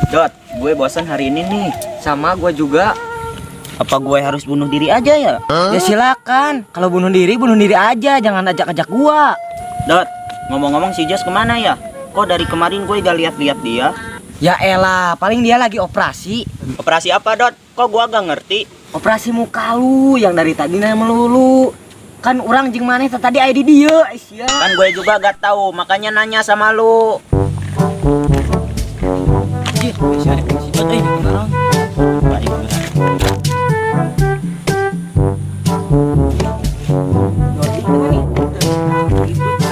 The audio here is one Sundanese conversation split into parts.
Dot, gue bosan hari ini nih. Sama gue juga. Apa gue harus bunuh diri aja ya? Ya silakan. Kalau bunuh diri aja, jangan ajak-ajak gua. Dot, ngomong-ngomong si Jos kemana ya? Kok dari kemarin gue gak lihat-lihat dia? Ya elah, paling dia lagi operasi. Operasi apa, Dot? Kok gue gak ngerti? Operasi muka lu yang dari tadi nanya melulu. Kan orang jeung maneh tadi aya di dieu, sia. Kan gue juga gak tahu, makanya nanya sama lu. Anjir, si Arif si Dot euy beneran.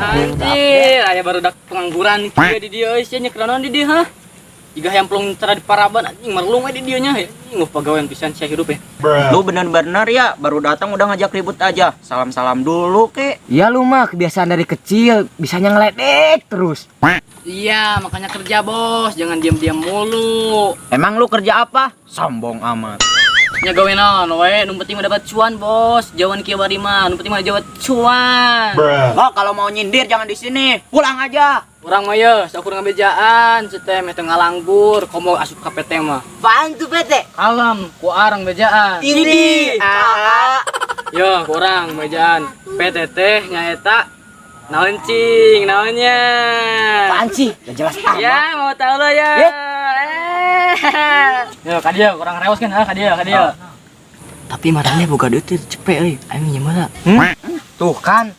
Anjir, aya barudak pengangguran nih di dieu euy sia nya kunaon di dieu hah? Jiga hayam pelung tara di paraban anjing merlung we di dieu nya. Anjing pagawean pisan sia hirup ya. Lu bener-bener ya, baru datang udah ngajak ribut aja. Salam-salam dulu, kek. Ya lu mah kebiasaan dari kecil, bisanya ngeledek terus. Iya, makanya kerja bos, jangan diam-diam mulu. Emang lu kerja apa? Sombong amat. Nya gawe naon we, nu penting mah dapat cuan bos. Jawan kieu bari mah, nu penting mah jawab cuan. Lo kalau mau nyindir jangan di sini, pulang aja. Urang mah ye, saukur ngabejaan, teh meh teu ngalanggur, komo asup ka PT mah. Apaan tuh PT? Kalem, ku arang bejaan. Ini. Yo, ku urang bejaan. PT teh nyaeta naon cing, naonnya. Apaan sih? Gak jelas amat. Ya, mau tahu lo ya. Eh. Yo, ka dieu kurang rewas kan, ka dieu, ka dieu. Tapi marahnya boga duit teh cepet euy, aing minjem heula. Tuh kan.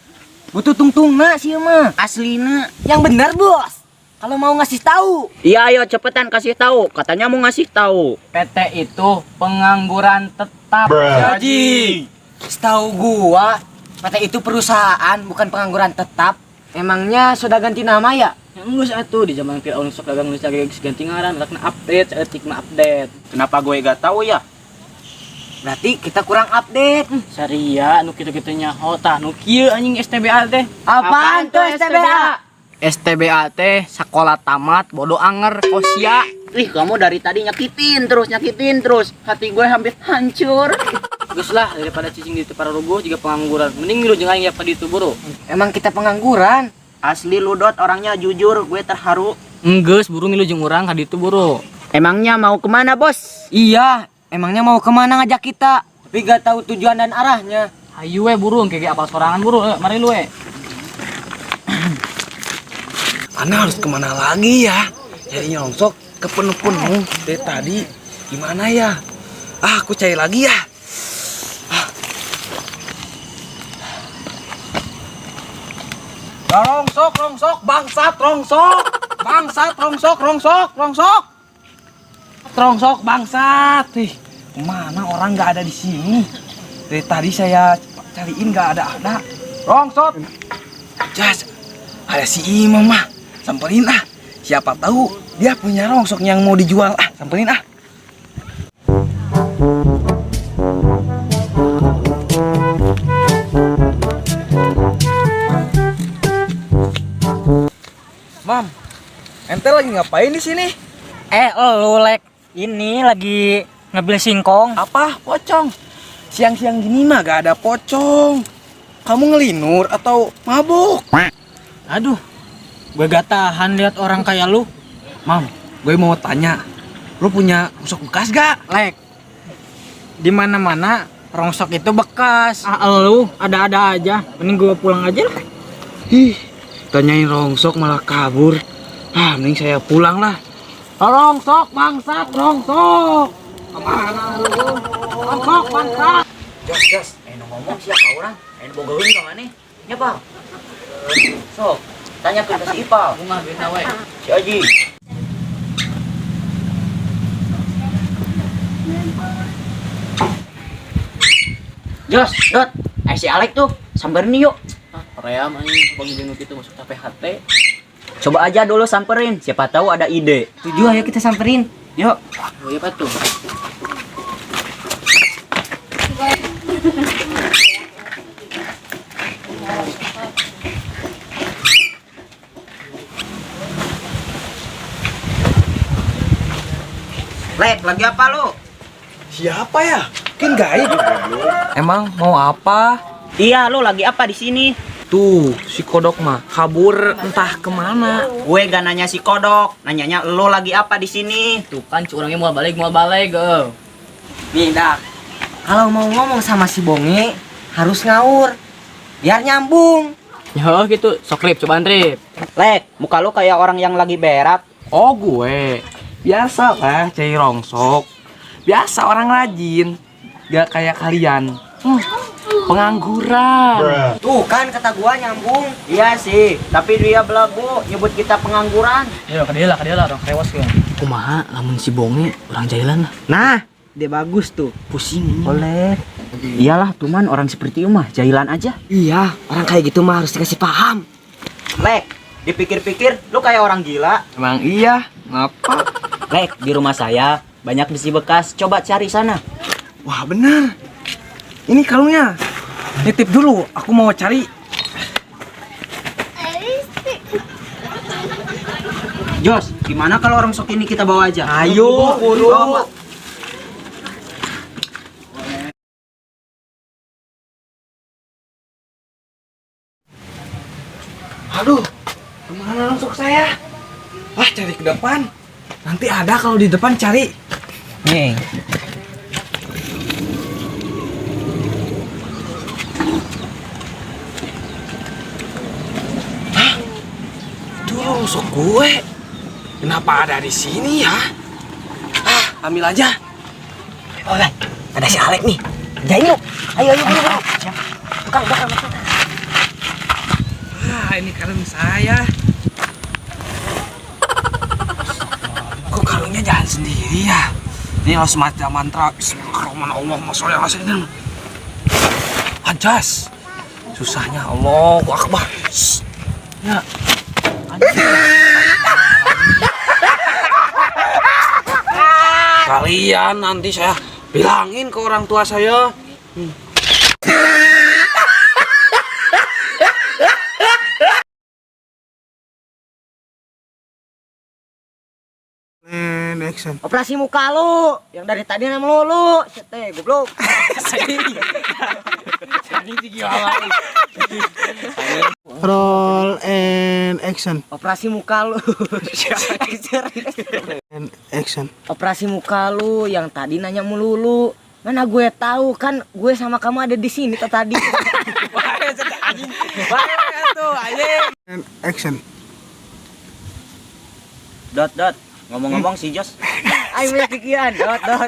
Butuh tungtungna sih mah. Aslina. Yang benar, Bos. Kalau mau ngasih tahu. Iya, ayo cepetan kasih tahu. Katanya mau ngasih tahu. PT itu pengangguran tetap. Jadi, setahu gua, PT itu perusahaan bukan pengangguran tetap. Emangnya sudah ganti nama ya? Ya geus atuh di zaman Firaun sok dagang geus geus ganti ngaran, lakna update, saeutik mah update. Kenapa gue gak tahu ya? Berarti kita kurang update. Saria nu kitu-kitu nyaho tah nu kieu anjing STBA teh. Apaan tuh STBA? STBA teh sekolah tamat bodoh anger kosia. Ih, kamu dari tadi nyakitin terus, nyakitin terus. Hati gue hampir hancur. Geus lah daripada cicing di para ruguh juga pengangguran. Mending milu jeung aing ya pa ditu buru. Emang kita pengangguran? Asli lu Dot, orangnya jujur, gue terharu. Enggeus buru milu jeung urang ka ditu buru. Emangnya mau kemana, Bos? Iya, emangnya mau kemana ngajak kita? Tapi gak tahu tujuan dan arahnya. Hayu we buru engke ge apal sorangan buru, mari lu we. Ana harus kemana lagi ya? Jadi nyongsok ke penuh-penuh dari tadi. Gimana ya? Ah, aku cari lagi ya. Ah. Rongsok, rongsok, bangsat, rongsok, bangsat, rongsok, rongsok, rongsok, rongsok, bangsat. Ih, kemana orang nggak ada di sini? Dari tadi saya cariin nggak ada. Rongsok. Jas, ada si Imam mah. Samperin ah. Siapa tahu dia punya rongsok yang mau dijual. Ah, samperin ah. Mam, ente lagi ngapain di sini? Lu Lek, ini lagi ngebeli singkong. Apa? Pocong? Siang-siang gini mah gak ada pocong. Kamu ngelinur atau mabuk? Aduh, gue gak tahan lihat orang kayak lu. Mam, gue mau tanya, lu punya rongsok bekas gak? Lek, di mana-mana rongsok itu bekas. Ah, lu ada-ada aja. Mending gue pulang aja lah. Ih, tanyain rongsok malah kabur. Ah, mending saya pulang lah. Rongsok bangsat, rongsok. Kemana lu? Rongsok bangsat. Jos, Jos, ngomong siapa orang? Bogohin ka maneh? Nya, Pal. Sok, tanya ke si Ipal. Bunga beda we. Si Aji. Jos, Dot, si Alek tuh, samperin yuk. Ah, ream anjing bang jeung kitu masuk capek hate. Coba aja dulu samperin, siapa tahu ada ide. Tujuh, ayo kita samperin. Yuk. Oh iya tuh. Lek, lagi apa lu? Siapa ya? Mungkin gaib. Emang mau apa? Iya, lu lagi apa di sini? Tuh, si kodok mah kabur entah kemana. Gue gak nanya si kodok, nanyanya lo lagi apa di sini. Tuh kan curangnya mau balik euy. Nih, Dak. Kalau mau ngomong sama si Bonge harus ngaur. Biar nyambung. Ya gitu, sok Rip, cobaan Rip. Lek, muka lo kayak orang yang lagi berak. Oh gue, biasa lah cari rongsok. Biasa orang rajin, gak kayak kalian. Pengangguran. Tuh kan kata gua nyambung. Iya sih, tapi dia belagu nyebut kita pengangguran. Ya, ke dia lah, orang rewas kan. Kumaha lamun si Bonge urang jailan lah. Nah, dia bagus tuh. Pusing ini. Boleh. Iyalah, tuman orang seperti itu mah jailan aja. Iya, orang kayak gitu mah harus dikasih paham. Lek, dipikir-pikir lu kayak orang gila. Emang iya, ngapa? Lek, di rumah saya banyak besi bekas, coba cari sana. Wah benar. Ini kalungnya. Nitip dulu, aku mau cari. Jos, gimana kalau orang sok ini kita bawa aja? Ayo, buru. Aduh, kemana rongsok saya? Ah, cari ke depan. Nanti ada kalau di depan cari. Nih. Hah? Itu rongsok gue. Kenapa ada di sini ya? Ah, ambil aja. Oh, Lai, ada si Alek nih. Kerjain yuk. Ayo, ayo, buru, buru. Tukang, tukang, tukang. Ah, ini kalung saya. Kok kalungnya jalan sendiri ya? Ini harus baca mantra. Bismillahirrahmanirrahim. Anjas. Susahnya Allahu Akbar. Ya. Kalian nanti saya bilangin ke orang tua saya. And action. Operasi muka lu yang dari tadi nama lu lu. Sete, goblok. Roll and action. Operasi muka lu. And action. Operasi muka lu yang tadi nanya mulu lu. Mana gue tahu kan gue sama kamu ada di sini tuh tadi. And action. Dot dot. Ngomong-ngomong si Jos Ayo banyak pikiran. Dot dot.